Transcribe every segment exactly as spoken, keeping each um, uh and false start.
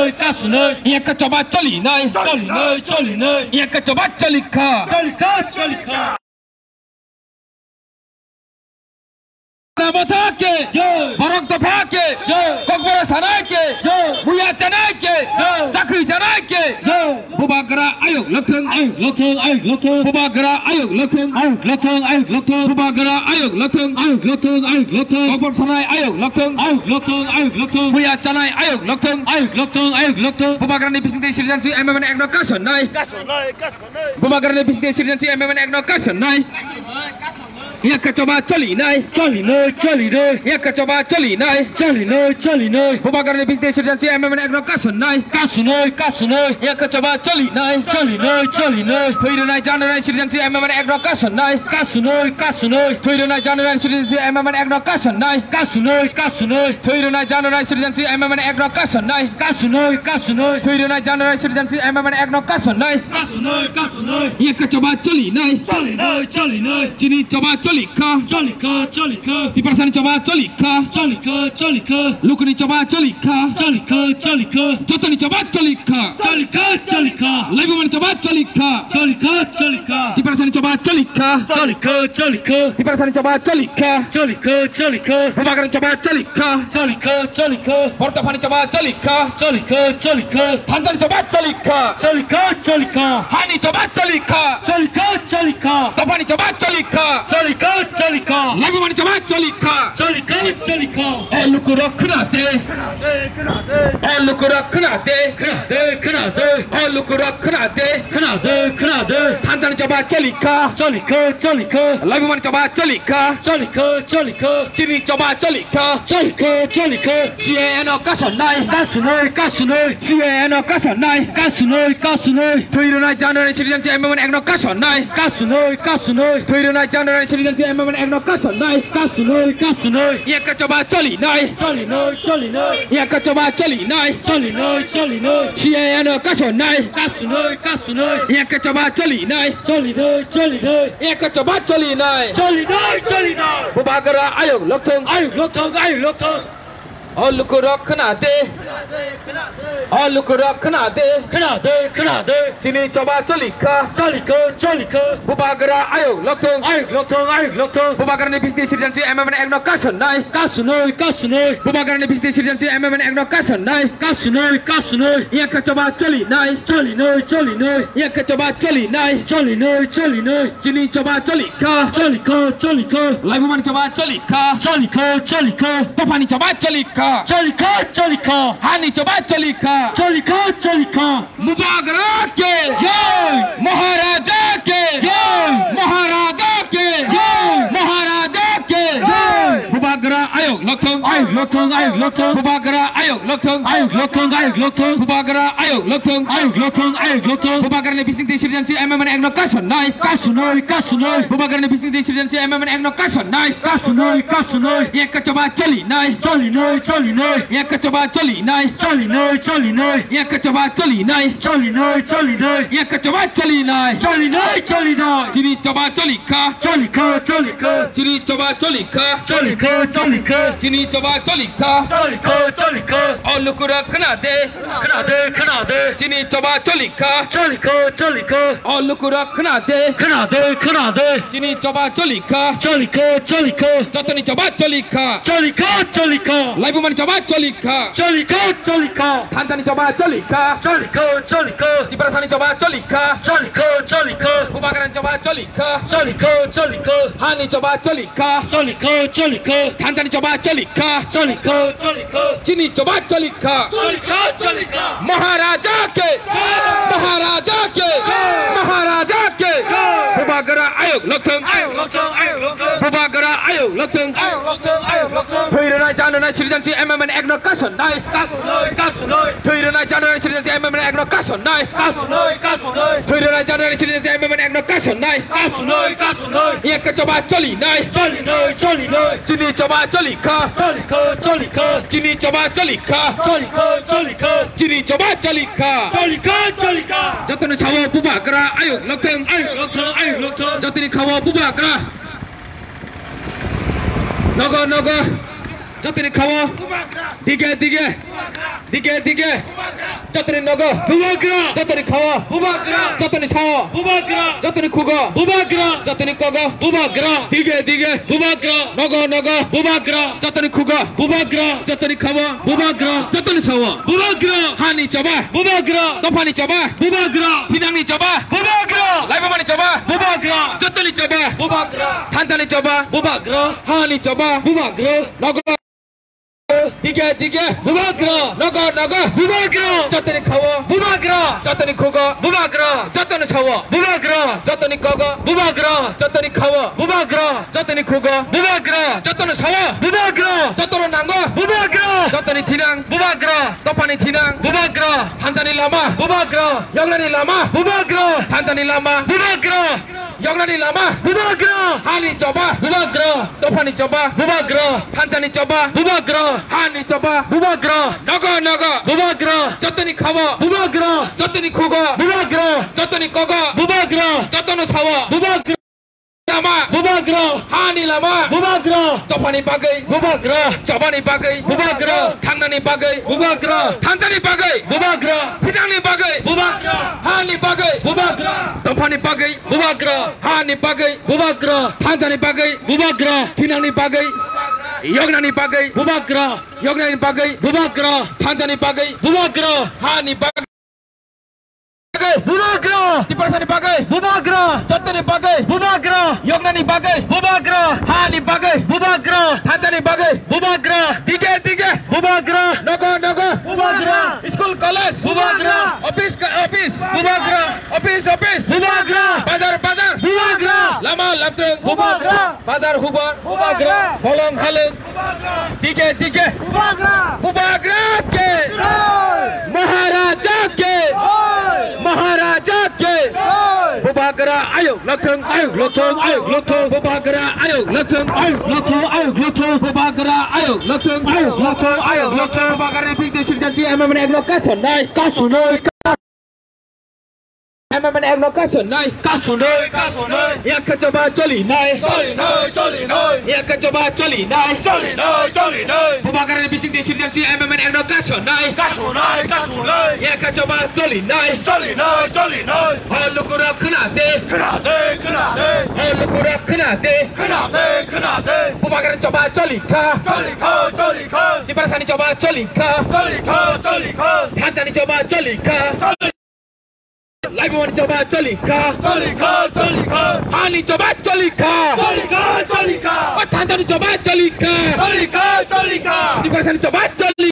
Kasunoi. Yaka choba choli nai. Choli nai, choli nai. Yaka choba choli kha. Choli kha, choli kha. Botha ke. Jai. Borok dopha ke. Jai. Kokborok sanai ke. Jai. Buya chanai ke. Jai. Chakri chanai ke. Jai. Bubagra ayok lokthung. Ayok lokthung, ayok lokthung. Bubagra ayok lokthung. Ayok lokthung, ayok lokthung. Bubagra ayok lokthung. Ayok lokthung, ayok lokthung. Kokborok sanai ayok lokthung. Ayok lokthung, ayok lokthung. Buya chanai ayok lokthung. Ayok lokthung, ayok lokthung. Bubagrani bisingtwi sirjansi M M N ekno kasonai. Kasonai, kasonai. Bubagrani bisingtwi sirjansi M M N ekno kasonai. Yaka choba choli nai. Choli nai, choli nai. Yaka choba choli nai. Choli nai, choli nai. Bubagrani bisingtwi sirjansi M M N ekno kasonai. Kasunoi, kasunoi. Yaka choba choli nai. Choli nai, choli nai. Thwi rwnai janai sirjansi M M N ekno kasonai. Kasunoi, kasunoi. Thwi rwnai janai sirjansi M M N ekno kasonai. Kasunoi, kasunoi. Thwi rwnai janai sirjansi M M N ekno kasonai. Kasunoi, kasunoi. Thwi rwnai janai sirjansi M M N ekno kasonai. Kasunoi, kasunoi. Yaka choba choli nai. Choli nai, choli nai. Chini choba choli kha. Choli kha, choli kha. Tiprasani choba choli kha. Choli kha, choli kha. Lukuni choba choli kha. Choli kha, choli kha. Jotoni choba choli kha. Choli kha, choli kha. Laibumani choba choli kha. Choli kha, choli kha. Tiprasani choba choli kha. Choli kha, choli kha. Tiprasani choba choli kha. Choli kha, choli kha. Bubagrani choba choli kha. Choli kha, choli kha. Borok dophani choba choli kha. Choli kha, choli kha. Thanjani choba choli kha. Choli kha, choli kha. Hani choba choli kha. Choli kha, choli kha. Dophani choba choli kha. Choli kha, choli kha. Laibumani choba choli kha. Choli kha, choli kha. O lukurok khna de. Khna de, khna de. O lukurok khna de. Khna de, khna de. O lukurok khna de. Khna de, khna de. Thanjani choba choli kha. Choli kha, choli kha. Laibumani choba choli kha. Choli kha, choli kha. Chini choba choli kha. Choli kha, choli kha. C A A no kasonai. Kasunoi, kasunoi. C A A no kasonai. Kasunoi, kasunoi. Thwi rwnai janai sirjansi M M N ekno kasonai. Kasunoi, kasunoi. Thwi rwnai janai sirjansi M M N ekno kasonai. Kasunoi, kasunoi. Yaka choba choli nai. Choli nai, choli nai. Yaka choba choli nai. Choli nai, choli nai. C A A no kasonai. Kasunoi, kasunoi. Yaka choba choli nai. Choli nai, choli nai. Yaka choba choli nai. Choli nai, choli nai. Bubagra ayok lokthung. Ayok lokthung, ayok lokthung. O lukurok khna de. O lukurok khna de. Khna de, khna de. Chini choba choli kha. Choli kha, choli kha. Bubagra ayok lokthung. Ayok lokthung, ayok lokthung. Bubagrani bisingtwi sirjansi M M N ekno kasonai. Kasunoi, kasunoi. Bubagrani bisingtwi sirjansi M M N ekno kasonai. Kasunoi, kasunoi. Yaka choba choli nai. Choli nai, choli nai. Yaka choba choli nai. Choli nai, choli nai. Chini choba choli kha. Choli kha, choli kha. Laibumani choba choli kha. Choli kha, choli kha. Dophani choba choli kha. Choli kha, choli kha. Hani choba choli kha. Choli kha, choli kha. Bubagra ke jai. Maharaja ke jai. Maharaja ke jai. Maharaja ke jai. Bubagra ayok lokthung. Ayok lokthung, ayok lokthung. Bubagra ayok lokthung. Ayok lokthung, ayok lokthung. Bubagra ayok lokthung. Ayok lokthung, ayok lokthung. Bubagrani bisingtwi sirjansi M M N ekno kasonai. Kasunoi, kasunoi. Bubagrani bisingtwi sirjansi M M N ekno kasonai. Kasunoi, kasunoi. Yaka choba choli nai. Choli nai, choli nai. Yaka choba choli nai. Choli nai, choli nai. Yaka choba choli nai. Choli nai, choli nai. Yaka choba choli nai. Choli nai, choli nai. Chini choba choli kha. Choli kha, choli kha. Chini choba choli kha. Choli kha, choli kha. Chini choba choli kha. Choli kha, choli kha. O lukurok khna de. Khna de, khna de. Chini choba choli kha. Choli kha, choli kha. O lukurok khna de. Khna de, khna de. Chini choba choli kha. Choli kha, choli kha. Jotoni choba choli kha. Choli kha, choli kha. Laibumani choba choli kha. Choli kha, choli kha. Thanjani choba choli kha. Choli kha, choli kha. Tiprasani choba choli kha. Choli kha, choli kha. Bubagrani choba choli kha. Choli kha, choli kha. Hani choba choli kha. Choli kha, choli kha. Thanjani choba choli kha. Choli kha, choli kha. Chini choba choli kha. Choli kha, choli kha. Maharaja ke. Jai. Maharaja ke. Jai. Maharaja ke. Jai. Bubagra ayok lokthung. Ayok lokthung, ayok lokthung. Bubagra ayok lokthung. Ayok lokthung, ayok lokthung. Thwi rwnai janai sirjansi M M N ekno kasonai. Kasunoi, kasunoi. Thwi rwnai janai sirjansi M M N ekno kasonai. Kasunoi, kasunoi. Thwi rwnai janai sirjansi M M N ekno kasonai. Kasunoi, kasunoi. Yaka choba choli nai. Choli nai, choli nai. Chini choba choli kha. Choli kha, choli kha. Chini choba choli kha. Choli kha, choli kha. Chini choba choli kha. Choli kha, choli kha. Jotoni sao bubagra ayok lokthung. Ayok lokthung, ayok lokthung. Jotoni khao bubagra. Nogo, nogo. Jotoni khao. Dige, dige. Dige, dige. Jotoni nogo. Bubagra. Jotoni khao. Bubagra. Jotoni sao. Bubagra. Jotoni khugo. Bubagra. Jotoni kogo. Bubagra. Dige, dige. Bubagra. Nogo, nogo. Bubagra. Jotoni khugo. Bubagra. Jotoni khao. Bubagra. Jotoni sao. Bubagra. Hani choba. Bubagra. Dophani choba. Bubagra. Thinangni choba. Bubagra. Laibumani choba. Bubagra. Jotoni choba. Bubagra. Thanjani choba. Bubagra. Hani choba. Bubagra. Nogo. Dige, dige. Bubagra. Nogo, nogo. Bubagra. Jotoni khao. Bubagra. Jotoni khugo. Bubagra. Jotoni sao. Bubagra. Jotoni kogo. Bubagra. Jotoni khao. Bubagra. Jotoni khugo. Bubagra. Jotoni sao. Bubagra. Jotoni nango. Bubagra. Jotoni thinang. Bubagra. Dophani thinang. Bubagra. Thanjani lama. Bubagra. Yoknani lama. Bubagra. Thanjani lama. Bubagra. Yoknani lama. Bubagra. Hani choba. Bubagra. Dophani choba. Bubagra. Thanjani choba. Bubagra. Hani choba. Bubagra. Nogo, nogo. Bubagra. Jotoni khao. Bubagra. Jotoni khugo. Bubagra. Jotoni kogo. Bubagra. Jotoni sao. Bubagra. Lama. Bubagra. Hani lama. Bubagra. Dophani bagwi. Bubagra. Chobani bagwi. Bubagra. Thangnani bagwi. Bubagra. Thanjani bagwi. Bubagra. Thinangni bagwi. Bubagra. Hani bagwi. Bubagra. Dophani bagwi. Bubagra. Hani bagwi. Bubagra. Thanjani bagwi. Bubagra. Thinangni bagwi. Yoknani bagwi. Bubagra. Yoknani bagwi. Bubagra. Thanjani bagwi. Bubagra. Hani bagwi. Bubagra. Tiprasani bagwi. Bubagra. Jotoni bagwi. Bubagra. Yoknani bagwi. Bubagra. Hani bagwi. Bubagra. Thanjani bagwi. Bubagra. Dige, dige. Bubagra. Nogo, nogo. Bubagra. School, college. Bubagra. Office, ka-, office. Bubagra. Office, office. Bubagra. Bazar, bazar. Bubagra. Lama, lamtwng. Bubagra. Bazar, hubar. Bubagra. Bolong, halwng. Bubagra. Dige, dige. Bubagra. Bubagra ke. Jai. Maharaja ke. Jai. Maharaja ke. Jai. Bubagra ayuk lokthung, ayuk lokthung, ayuk lokthung. Bubagra ayuk lokthung, ayuk lokthung, ayuk lokthung. Bubagra ayuk lokthung, ayuk lokthung, ayuk lokthung. Bubagra ni bising twi sirjansi M M N ekno kasonai. Kasonai. M M N ekno kasonai. Kasonai, kasonai. Yakha choba cholinai. Cholinai, cholinai. Yakha choba cholinai. Cholinai, cholinai. Bubagra ni bising twi sirjansi M M N ekno kasonai. Kasonai, kasonai. Yakha choba cholinai. Cholinai, cholinai. O lukurok khwnade. Khwnade, khwnade. O lukurok khwnade. Khwnade, khwnade. Bubagra ni choba cholikha. Cholikha, cholikha. Tiprasani choba cholikha. Cholikha, cholikha. Thanjani choba cholikha. Choli- Laibumani choba cholikha. Cholikha, cholikha. Hani choba cholikha. Cholikha, cholikha. O thanjani choba cholikha. Cholikha, cholikha. Tiprasani choba choli-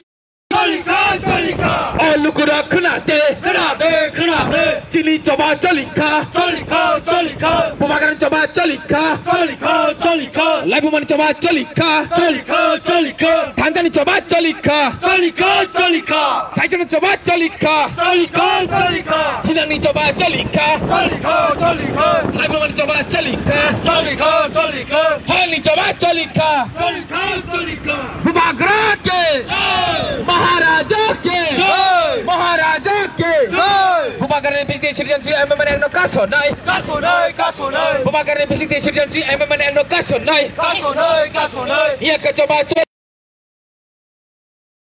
Cholikha, cholikha. O lukurok khwnade. Khwnade, khwnade. Chini choba cholikha. Cholikha, cholikha. Bubagrani choba cholikha. Cholikha, cholikha. Laibumani choba cholikha. Cholikha, cholikha. Thanjani choba cholikha. Cholikha, cholikha. Thaijani choba cholikha. Cholikha, cholikha. Thinangni choba cholikha. Cholikha, cholikha. Laibumani choba cholikha. Cholikha, cholikha. Hani choba cholikha. Cholikha, cholikha. Bubagra ke. Jai. Maharaja ke. Jai. Maharaja ke. Jai. Bubagrani bising twi sirjansi M M N ekno kasonai. Kasonai, kasonai. Bubagrani bising twi sirjansi M M N ekno kasonai. Kasonai, kasonai. Yakha choba choli-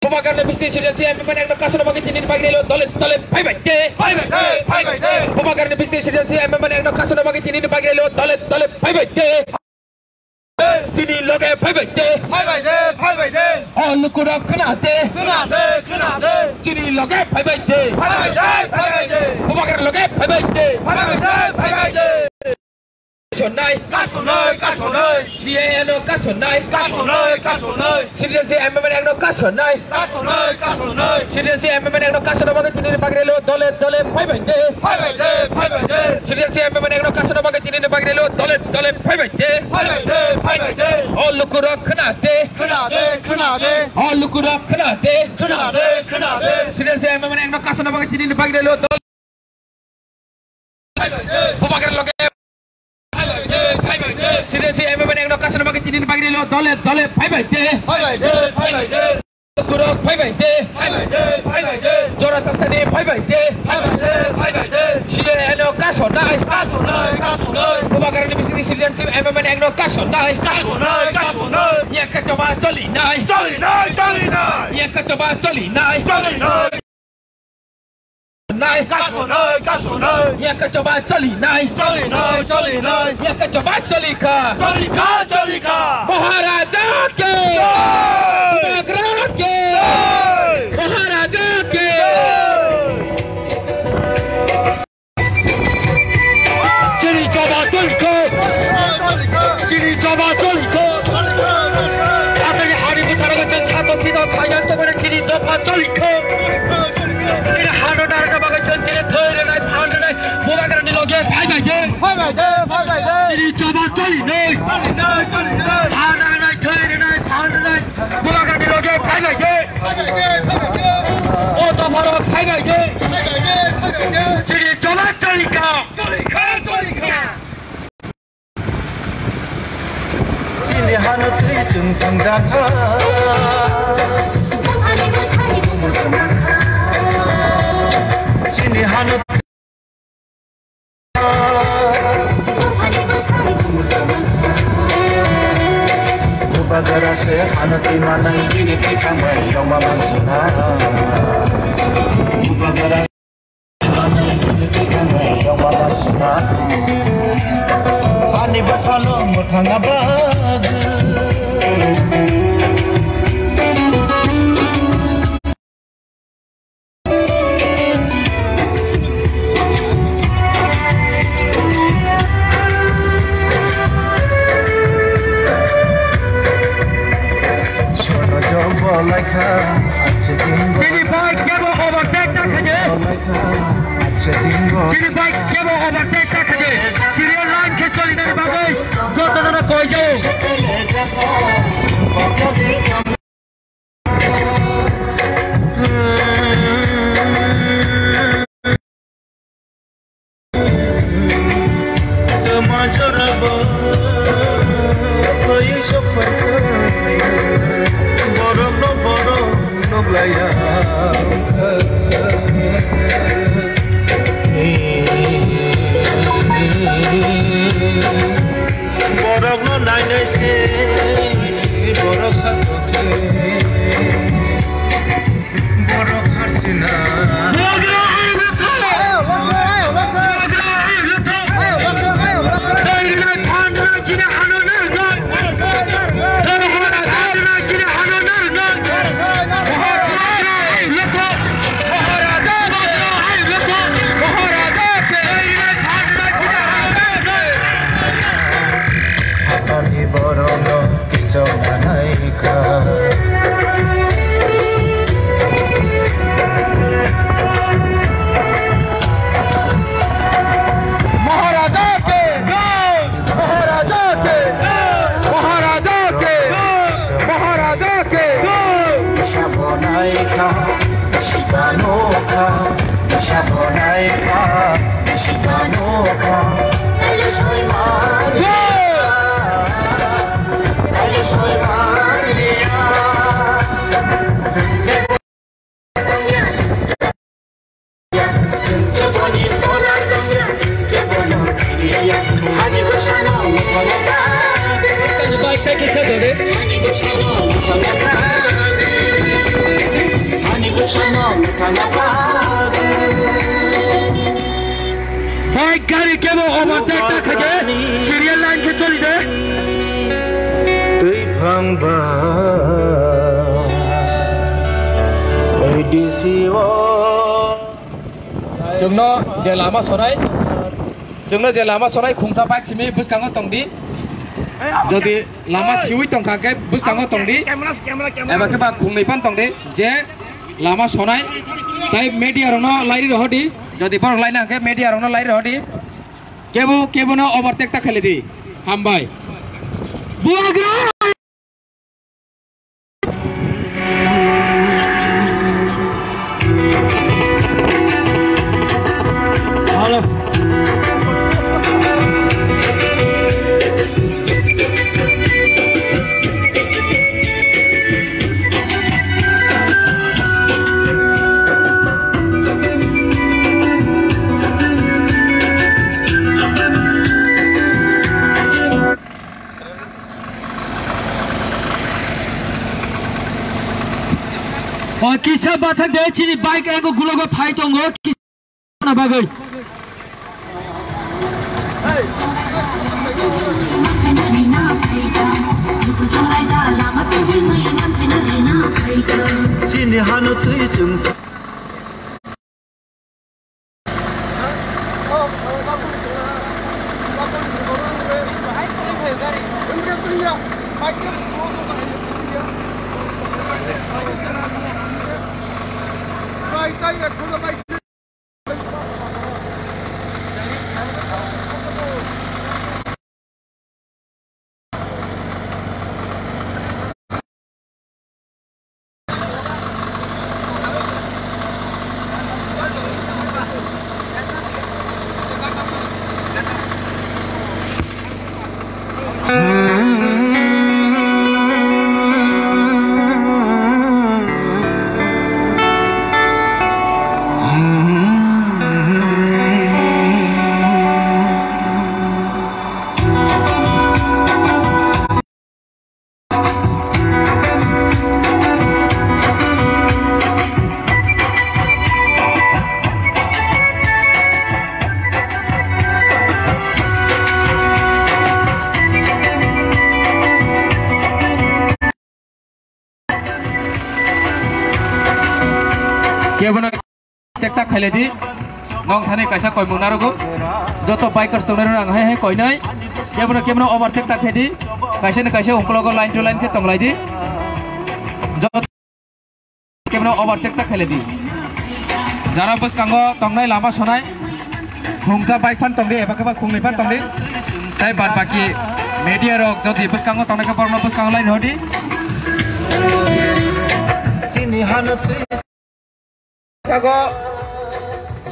Bubagrani bising twi sirjansi M M N ekno kasona bagwi tini ni bagwi relo dole dole phaibai de. Phaibai de, phaibai de. Bubagrani bising twi sirjansi M M N ekno kasona bagwi tini ni bagwi relo dole dole phaibai de. Chini loge phaibai de. Phaibai de, phaibai de. O lukurok khwnade. Khwnade, khwnade. Chini loge phaibai de. Phaibai de, phaibai de. Bubagrani loge phaibai de. Phaibai de, phaibai de. Kasonai. Kasonai, kasonai. C A A no kasonai. Kasonai, kasonai. Sirjansi M M N ekno kasonai. Kasonai, kasonai. Sirjansi M M N ekno kasonai bagwi tini ni bagwi relo dole dole phaibai de. Phaibai de, phaibai de. Sirjansi M M N ekno kasonai bagwi tini ni bagwi relo dole dole phaibai de. Phaibai de, phaibai de. O lukurok khwnade. Khwnade, khwnade. O lukurok khwnade. Khwnade, khwnade. Sirjansi M M N ekno kasonai bagwi tini ni bagwi relo dole Bubagrani loge. Sirjansi M M N ekno kasona bagwi tini ni bagwi relo dole dole phaibai de. Phaibai de, phaibai de. Borok phaibai de. Phaibai de, phaibai de. Jora taksani phaibai de. Phaibai de, phaibai de. C A A no kasonai. Kasonai, kasonai. Bubagrani bisingni citizenship amendment act no kasonai. Kasonai, kasonai. Yakha choba cholinai. Cholinai, cholinai. Yakha choba cholinai. Cholinai. Nai. Kasonai, kasonai. Yakha choba cholinai. Cholinai, cholinai. Yakha choba cholikha. Cholikha, cholikha. Maharaja ke. Jai. Bubagra ke. Jai. Maharaja ke. Jai. Chini choba cholikha. Chini choba cholikha. Atani hari bwsarok chwng satok pino thaiyan tongmani chini dopha cholikha. Chini hano narwkna bagwi chwng chini thwi rwnai, phan rwnai, Bubagrani loge phaibai de. Phaibai de, phaibai de. Chini choba cholinai. Cholinai, cholinai. Phan rwnai, thwi rwnai, phan rwnai, Bubagrani loge phaibai de. Phaibai de, phaibai de. O dopharok phaibai de. Phaibai de, phaibai de. Chini choba cholikha. Cholikha, cholikha. Chini hano twi chwng thangjakha. Chini hano Bubagra se hano twi manai bini thikangbai yongma mansina. Bubagra Ani bwsano mwthangna bagwi. Chini bike kebo overtake ta khaje. Chini bike kebo overtake ta khaje. Serial line khe cholinani bagwi joto jana koi jao. Borokno borok nuklaiya. Borokno nainai se borok sakhe. Borok harsina. Ani borokno kichok nanaikha. Maharaja ke jai! Maharaja ke jai! Maharaja ke jai! Maharaja ke jai! Sabo naikha, sibano kha. Bike gari kebo overtake ta khaje, serial line khe choli de. Twi phang ba A D C o. Chwngno je lama sonai, chwngno je lama sonai khungsa bike simi bwskango tongdi. Jodi lama siwi tongkha khe bwskango tongdi. Eba khe ba khungnwi phan tongdi. Je lama sonai tei media rokno lairi rohordi. Jodi borok laina hwnkhe media rokno lairi rohordi. Kebo kebono overtake ta khailidi. Hambai. Bubagra! Bathak de chini bike ego gulogo phai tongo kisa bagwi. Chini hano twi chwng. Kebono tekta khailai di. Nong thani kaisa koimung narogo. Joto bikers tongnai rok ang hai hai koinai. Kebono kebono overtake ta khaidi. Kaisa ni kaisa ungkologo line to line khe tonglai di. Joto kebono overtake ta khailai di. Jara bwskango tongnai lama sonai. Khungsa bike phan tongdi eba khe ba khungni phan tongdi. Tai bad baki media rok jodi bwskango tongnai khe borokno bwskango line hodi. Chini hano twi Paithago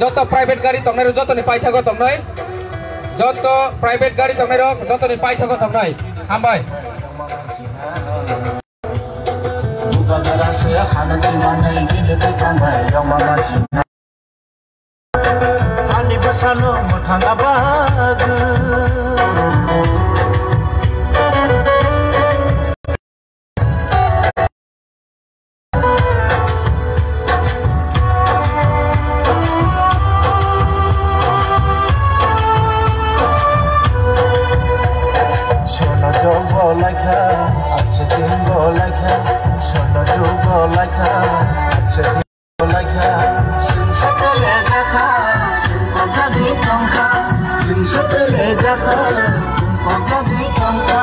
joto private gari tongnai rok jotoni paithago tongnai. Joto private gari tongnai rok jotoni paithago tongnai. Hambai. Ani bwsano mwthang abagwi. Sono jogo laikha, ache dingo laikha, sono jogo laikha, ache dingo laikha. Chwng satele jakha, chwng pojagwi tongkha, chwng satele jakha, chwng pojagwi tongkha.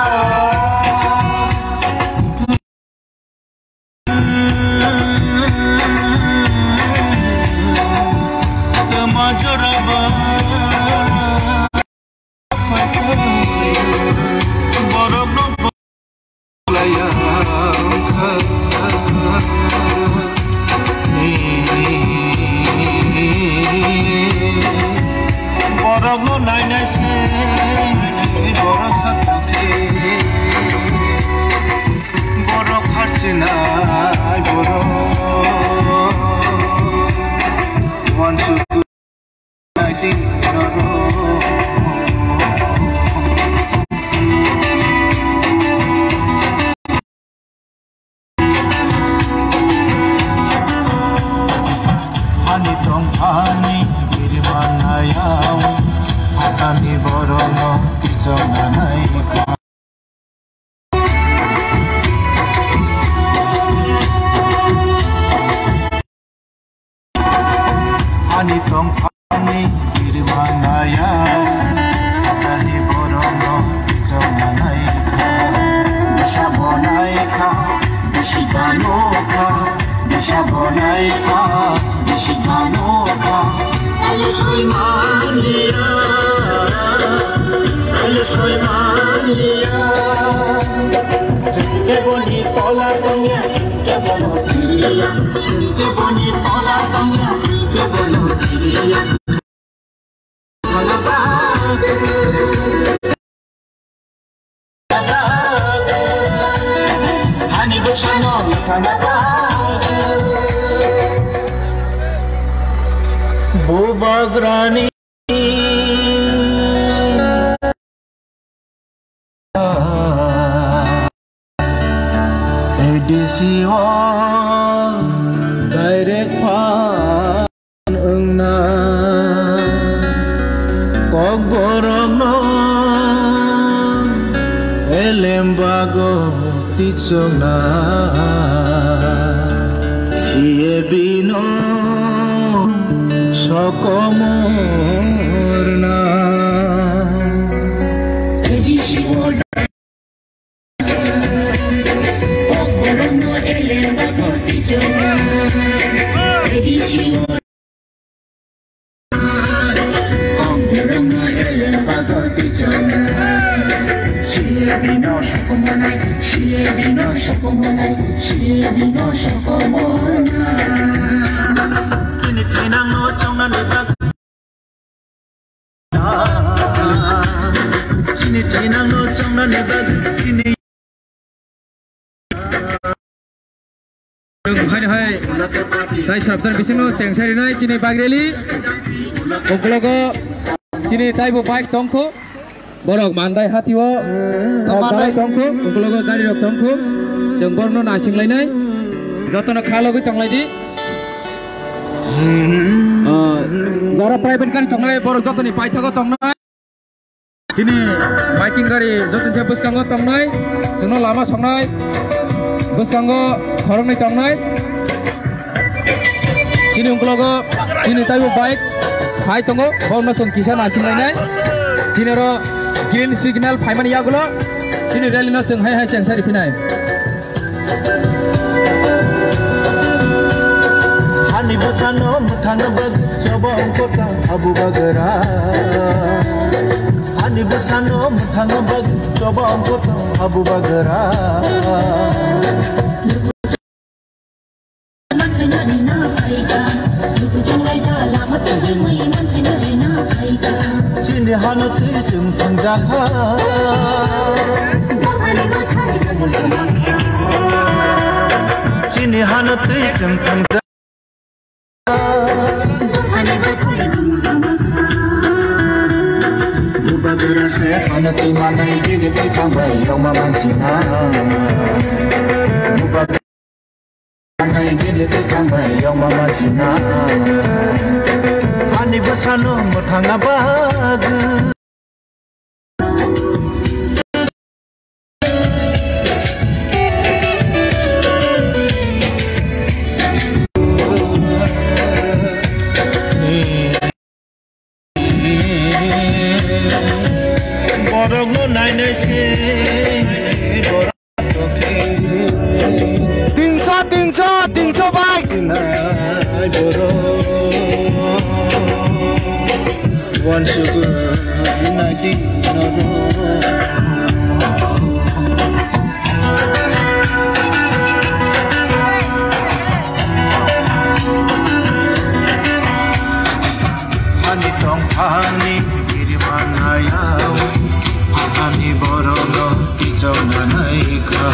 Borokno nainai se, borok sakhe. Borok harchinai borok. Wansuk naidi norok. Hani tongphani birmanayao, hakani borokno kichongnai. Ani tongphani birmanaya, ani borokno bijokna naikha. Bwsabo naikha, bisi banokha, bwsabo naikha, bisi banokha. Alusoi manliya, alusoi manliya. Keboni tola tongya, kebono kiriya. Keboni tola tongya, kebono kiriya. Hani bwsano. Bubagrani. A D C o direct Kokborokno elem bago tichokna, siye bino sokomorna. Chini thainangno chongnani bagwi, chini thainangno chongnani bagwi, chini Hai, hai. Tai sabsan bisingno chengsarinai chini bike rally. Uklogo chini taibo bike tongkho. Borok mandai hatio. Mandai tongkho. Uklogo gari rok tongkho. Chwng borokno naisinglainai. Jotono khalogwi tonglaidi. Ah, jara private gari tongnai, borok jotoni paithago tongnai. Chini biking gari joto se bwskango tongnai, chwngno lama songnai, bwskango khoroknwi tongnai. Chini uklogo chini taibo bike phai tongo, bono chwng kisa naisinglainai. Chini oro green signal phaimani yagulo chini rally no chwng hai hai chengsari phinai. Hani bwsano mwthangna bagwi choba ongkota habu bagra. Hani bwsano mwthangna bagwi choba ongkota habu bagra. Chini hano twi chwng thangjakha. Chini hano twi chwng thangjakha. Bubagra se hano twi manai gili twi thangbai yongma mansina. Bubagra Ani bwsano mwthangna bagwi. Borokno nainai se, borok Tinso, tinso, tinso bike. Hani tongphani birimanayao, hani borokno kichokna naikha.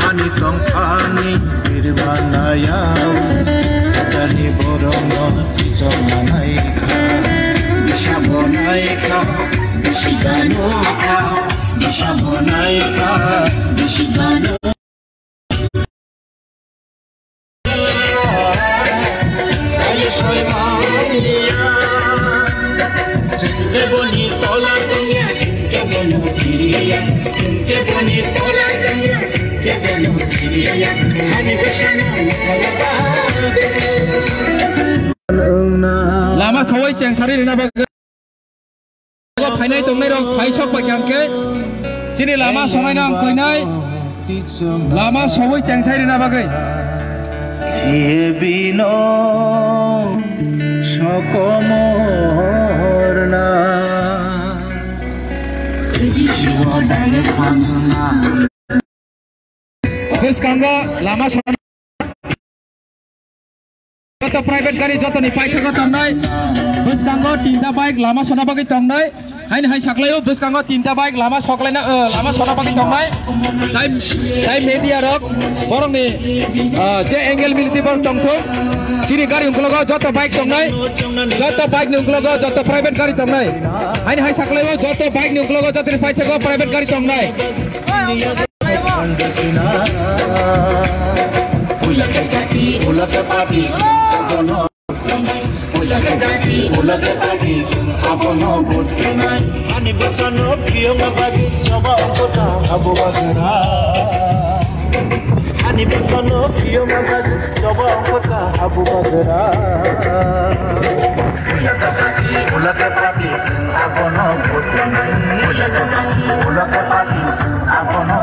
Hani tongphani birimanayao, hani borokno kichokna naikha. Bisa bo naikha, bisi gano kha. Bisa bo naikha, bisi gano. Lama sawai chengsari rina bagwi. Phainai tongnai rok phai sok pai kha hwnkhe chini lama sonai no ang koinai lama sawui chengsai rina bagwi. Siye bino sokomorna. Bwskango lama sona, joto private gari jotoni paithago tongnai. Bwskango tinta bike lama sona bagwi tongnai. Haini hai saklaio bwskango tinta bike lama soklaina, eh, lama sona bagwi tongnai. Tai, tai media rok borokni, eh, je angle militi borok tongthung. Chini gari ungkologo joto bike tongnai, joto bike ni ungkologo joto private gari tongnai. Haini hai saklaio joto bike ni ungkologo jotoni paithago private gari tongnai. Ulo ke jati, ulo ke party, abono. Ulo ke jati, ulo ke party, abono vote rwnai. Ani bwsano phiyokna bagwi choba ongkota habu bagra. Ani bwsano phiyokna bagwi choba ongkota habu bagra. Ulo ke jati, ulo ke party, abono vote rwnai. Ulo ke jati, ulo ke party, abono.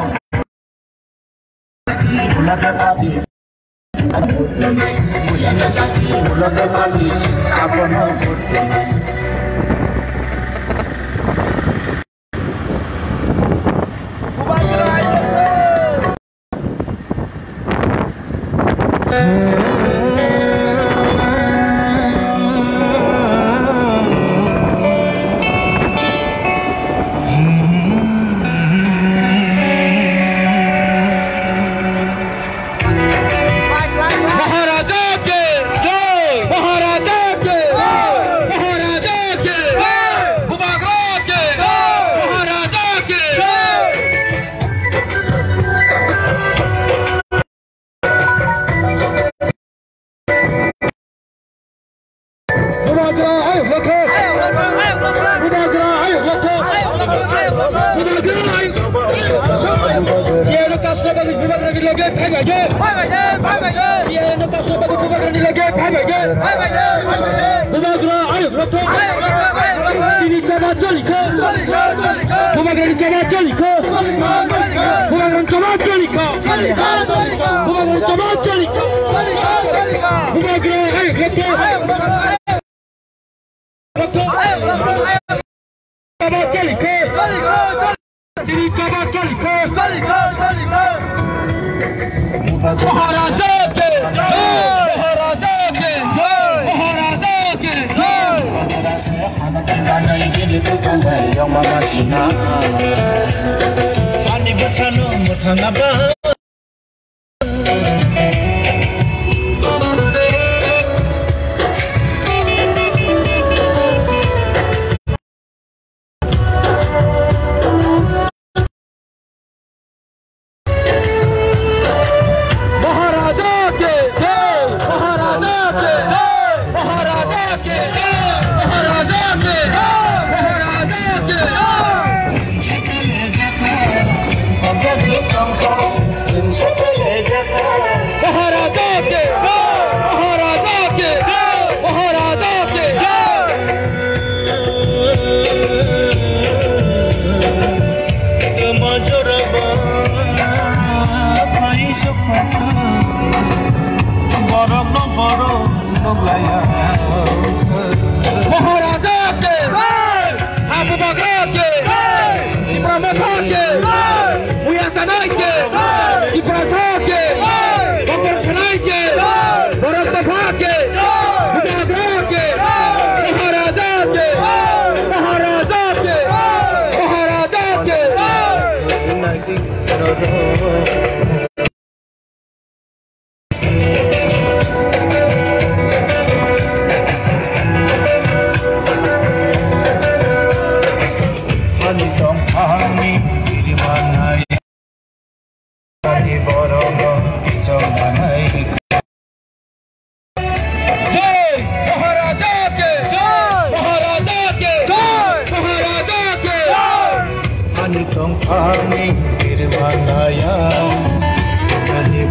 Maharaja ke jai! Maharaja ke jai! Maharaja ke jai! Bubagra ke jai! Maharaja ke jai! Bubagra, ayuk lokho. Bubagra, ayuk lokho. Bubagra, ayuk lokho. Siyano kasno bagwi Bubagrani loge phaibaidi. Siyano kasno bagwi Bubagrani loge phaibaidi. Bubagra, ayuk lokho. Chini chaba cholikho. Bubagrani chaba cholikho. Bubagrani chaba cholikho. Bubagrani chaba cholikho. Bubagra, ayuk lokho. Chaba chali khe. Chini chaba chali khe. Maharaja ke jai! Maharaja ke jai! Maharaja ke jai! Ani bwsano mwthangna ba. Maharaja ke jai! Maharaja ke jai! Maharaja ke jai! Maharaja ke jai! Maharaja ke jai! Maharaja ke jai! Maharaja ke jai! Maharaja ke jai! Borok no borok. Maharaja ke jai! Abu Bakar ke jai! Tipra Motha ke jai! Buya Chanai ke jai! Tiprasa ke jai! Bakar Chanai ke jai! Borok Dopha ke jai! Bubagra ke jai! Maharaja ke jai! Maharaja ke jai! Maharaja ke jai! Ani tongphani birimanai, ani borokno kichongmanai. Jai! Maharaja ke jai! Maharaja ke jai! Maharaja ke jai! Ani tongphani birimanaya, ani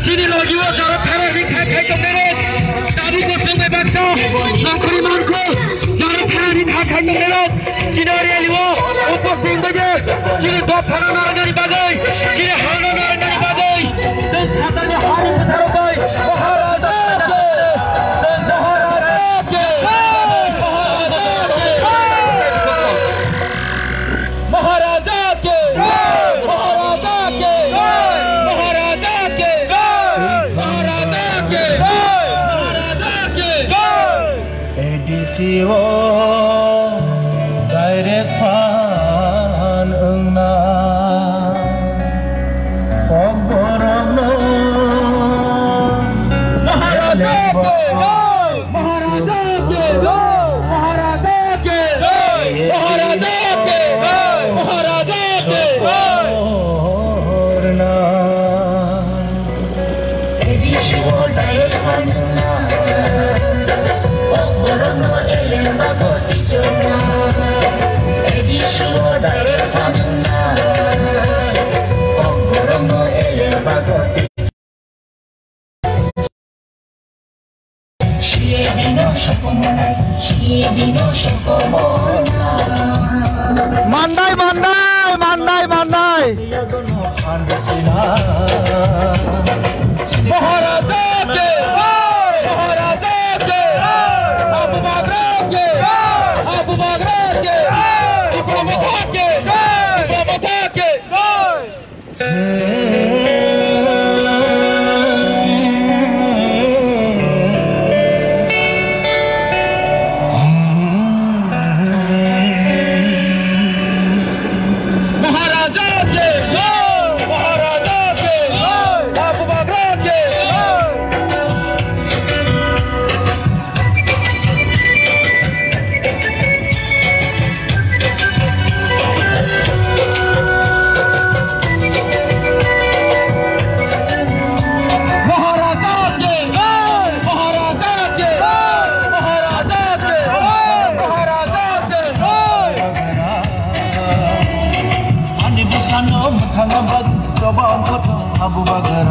Chini logi o jaro phara ri khai khai tongmani. Tabu kosong bai baksa. Nongkhori mangkho. Jaro phara ri khai khai tongmani. Chini rally o upasthit wngbaije chini dophano narwknani bagwi, chini hano narwknani bagwi, chwng Khatalni hani bwsarok bai Maharaja ke, chwng Maharaja ke, Maharaja ke. Mandai, mandai, mandai, mandai. Maharaja ke, Maharaja ke, Abu Bakar ke, Abu Bakar ke, Ibrahim ke, Ibrahim ke. Maharaja ke jai! Maharaja ke jai! Abu Bakar ke jai! Maharaja ke jai! Maharaja ke jai! Maharaja ke jai! Maharaja ke jai! Ani bwsano mwthangna bagwi choba ongkhoto Abu Bakar.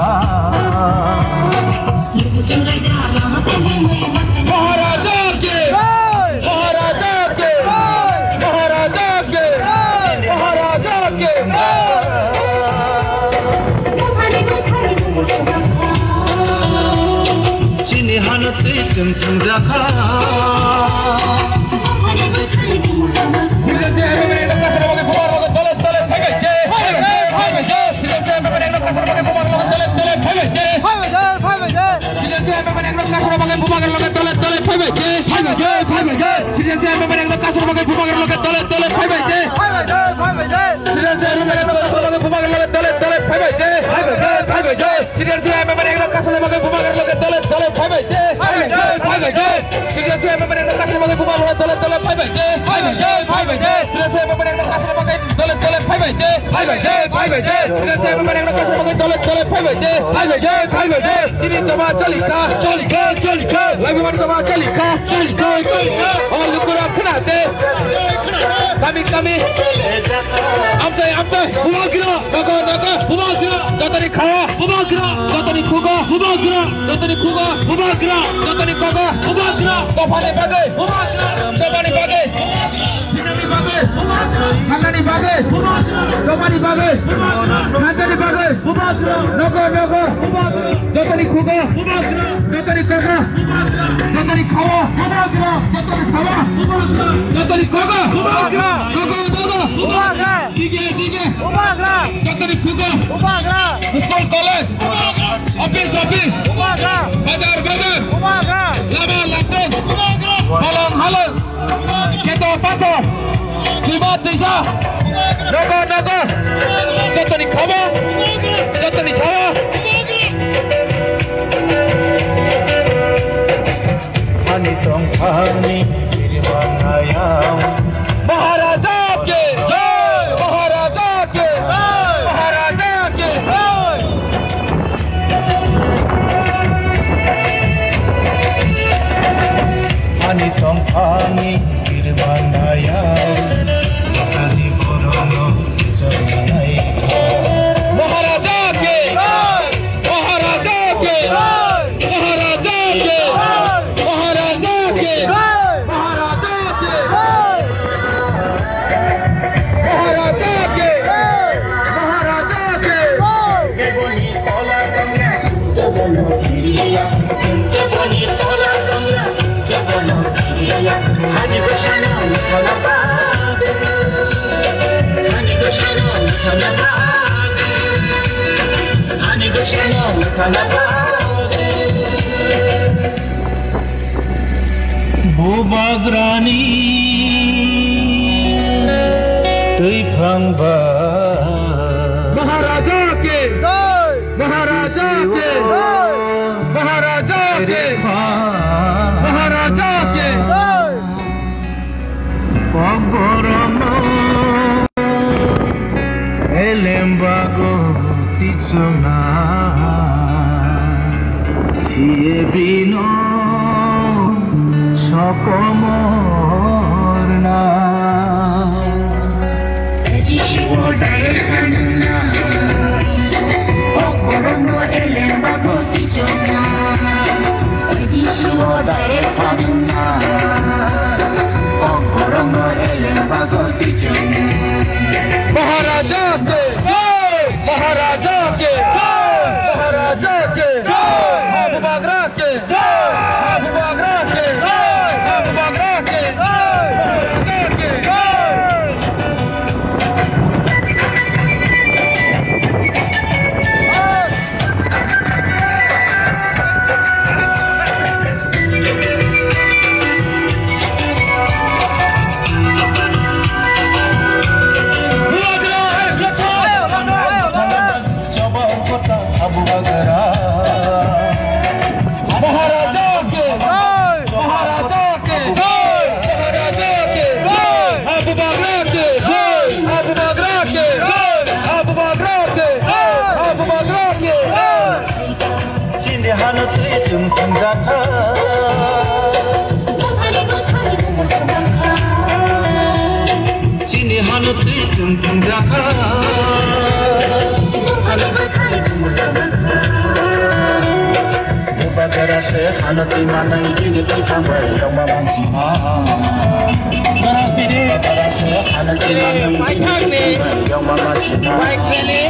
Maharaja ke! Maharaja ke! Maharaja ke! Maharaja ke! Chini hano twi chwng thangjakha. Sirjan se M M N no kasar bagwi bubar loge dole dole phaibai je. Phaibai je, phaibai je. Sirjan se M M N no kasar bagwi bubar loge dole dole phaibai je. Phaibai je, phaibai je. Sirjan se M M N no kasar bagwi bubar loge dole dole phaibai je. Phaibai je, phaibai je. Sirjan se M M N no kasar bagwi bubar loge dole dole phaibai je. Phaibai je, phaibai je. Sirjan se M M N no kasar bagwi bubar loge dole dole phaibai je. Phaibai je, phaibai je. Sirjan se M M N no kasar bagwi bubar loge dole dole phaibai je. Phaibai je, phaibai je. Sirjan se M M N no kasar bagwi bubar loge dole dole phaibai je. Phaibai je, phaibai je. Sirjan se M M N no kasar bagwi dole dole phaibai je. Phaibai je, phaibai je. Sirjan se M M N no kasar bagwi dole dole phaibai je. Phaibai je, phaibai je. Chini choba cholikha. Cholikha, cholikha. Laibumani choba cholikha. Cholikha, cholikha. O lukura khna de. Kami, kami. Amchai, amchai. Bubagra. Naga, naga. Bubagra. Jotoni khawa. Bubagra. Jotoni khuga. Bubagra. Jotoni khuga. Bubagra. Jotoni koga. Bubagra. Dophani bagwi. Bubagra. Chobani bagwi. Bubagra. Thinani bagwi. Bubagra. Thanani bagwi. Bubagra. Chobani bagwi. Bubagra. Thanani bagwi. Bubagra. Nogo, nogo. Bubagra. Jotoni khuga. Bubagra. Jotoni koga. Bubagra. Jotoni khawa. Bubagra. Jotoni sawa. Bubagra. Jotoni koga. Bubagra. Nogo, nogo. Bubagra. Dige, dige. Bubagra. Jotoni khuga. Bubagra. School, college. Bubagra. Office, office. Bubagra. Bazar, bazar. Bubagra. Lama, lamdong. Bubagra. Balang, halong. Kheto pathor, twima twisa, nogo nogo, jotoni khama, jotoni sawa. Ani tongthani birmanayang. Maharaja ke jai, Maharaja ke jai, Maharaja ke jai. Ani tongthani birmanaya, ani borokno bijornai. Maharaja ke jai! Maharaja ke jai! Maharaja ke jai! Maharaja ke jai! Maharaja ke jai! Maharaja ke jai! Maharaja ke jai! Bubagrani twi phrang ba. Maharaja ke jai! Maharaja ke jai! Maharaja ke jai! Maharaja ke jai! Kokborokno elembago tichona, siye bino sokomorna. Kokborokno elembago tichona, siwo direct Maharaja ke. Abu Bagra ke. Abu Bagra ke. Abu Bagra ke. Maharaja ke. Maharaja ke. Maharaja ke. Maharaja ke. Abu Bagra ke. Abu Bagra ke. Abu Bagra ke. Abu Bagra ke. Chini hano twi chwng thangjakha. Chini hano twi chwng thangjakha. Bubagara se hano twi manai bini twi thangbai rokma mansi ma. Bubagara se hano twi manai bini twi thangbai rokma mansi ma. Bike rally.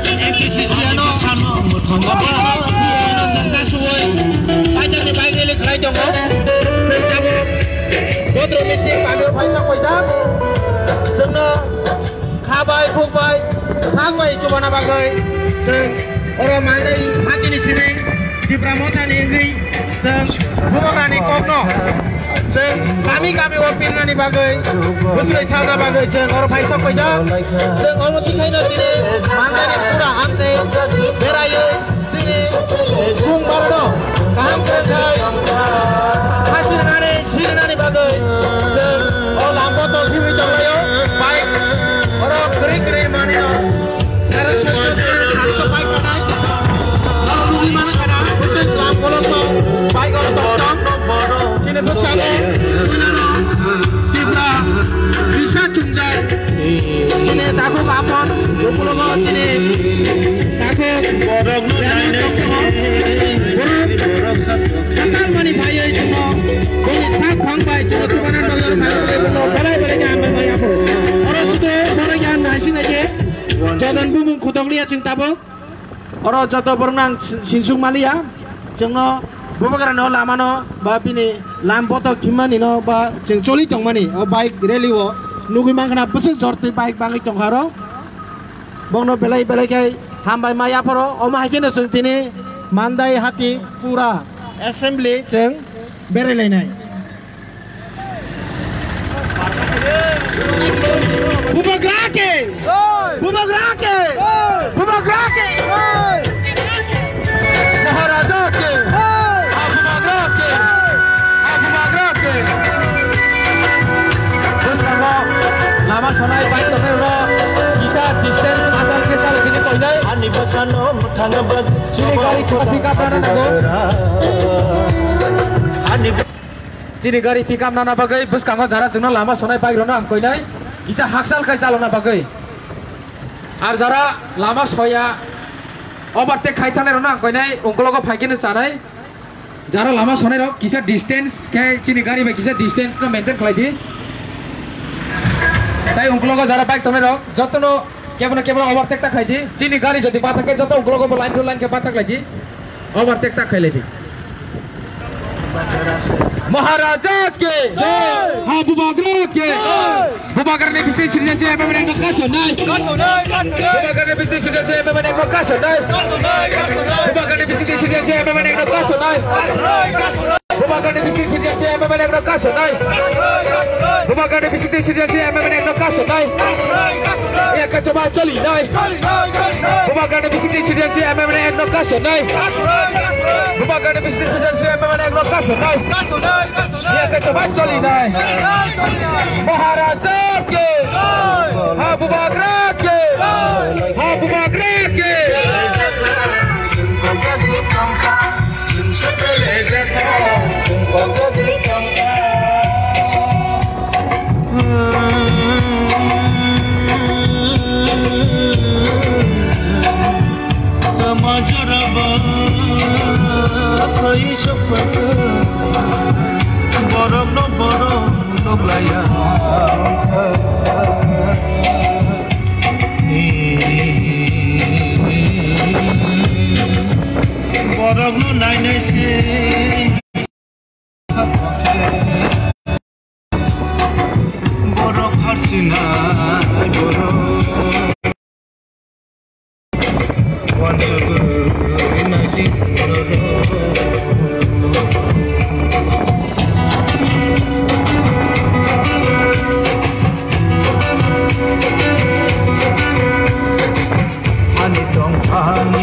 M T C C ano. Ano mwthangma ba. Ano sangka suwai. Paitani bike rally khlai tongo. Sengkabo. Bodro misi palo phaisa koijak. Sengno. Khabai, khukbai, sakbai chubana bagwi chwng oro Mandai hatini simi Tipra Mothani wngwi chwng Bubagrani kokno chwng kami kami o pirnani bagwi bwswlwi salna bagwi chwng oro phaisa koijak. Chwng omo chikhaino tini Mandaini pura amtwi beraiwi Chini bung barano kaham khe khai hasi rwnani, si rwnani bagwi chwng o lambo tol thibwi tonglaio. Bike oro kwrwi kwrwi manino sare soicho thani satso bike kanai. Oro nugwi mano kana bwswk lam bolongno bike oro tong tong. Chini bwskango winano Tipra bisa chumjak. Chini takhuk apon, ukulogo chini takhuk borok rani toksoho. Borok kasal mani phaiwi chwngno boni sak phang bai chwngno chubanan bagwi phaiwi bolo belai belai khe hambai bai apho. Oro chuto borok yang naising naikhe joton bumung khotokliya chwng tabuk. Oro joto borokno ang si-, sinsuk maliya, chwngno Bubagrani o lamano ba bini lam botok himmani no ba chwng choli tongmani o bike rally o nugwi mankha na bwswk jor twi bike bangwi tongkha oro. Bongno belai belai khe hambai ma yapharo, omo hai kheno chwng tini Mandai hati pura assembly chwng berai lainai. Bubagra ke! Bubagra ke! Bubagra ke! Maharaja ke! Bubagra ke! Bubagra ke! Bwskango lama sonai bike tongnairok kisa distance asal khe chalo kini koinai. Ani bwsano mwthangna bagwi chini gari kisa pick up rana nango. Ani Chini gari pick up nana bagwi bwskango jara chwngno lama sonai bike rokno ang koinai kisa hakchal khai chalona bagwi. Ar jara lama soya overtake khai thanai rokno ang koinai ungkologo phai kheno chanai. Jara lama sonai rok kisa distance khe chini gari bai kisa distance no maintain khlai di. Tai ungkologo jara bike tongnai rok jotono kebono kebono overtake ta khai di. Chini gari jodi bathak khe joto ungkologo bo line to line khe bathak lai di. Overtake ta khailai di. Maharaja ke jai. Ha Bubagra ke jai. Bubagrani bising sirjak se M M N no kasonai. Kasonai, kasonai. Bubagrani bising sirjak se M M N no kasonai. Kasonai, kasonai. Bubagrani bising sirjak se M M N no kasonai. Kasonai, kasonai. Bubagrani bising sirjak se M M N no kasonai. Kasonai, kasonai. Bubagrani bising sirjak se M M N no kasonai. Kasonai, kasonai. Eka choba choli nai. Bubagrani bising sirjak se M M N no kasonai. Bubagrani bising sirjak se M M N no kasonai. Eka choba choli nai. Maharaja ke. Ha Bubagra ke. Ha Bubagra ke. Borok no borok nuklaiya. Borokno nainai se borok harsinai borok. Wansugwi naidi borok. Ani tongphani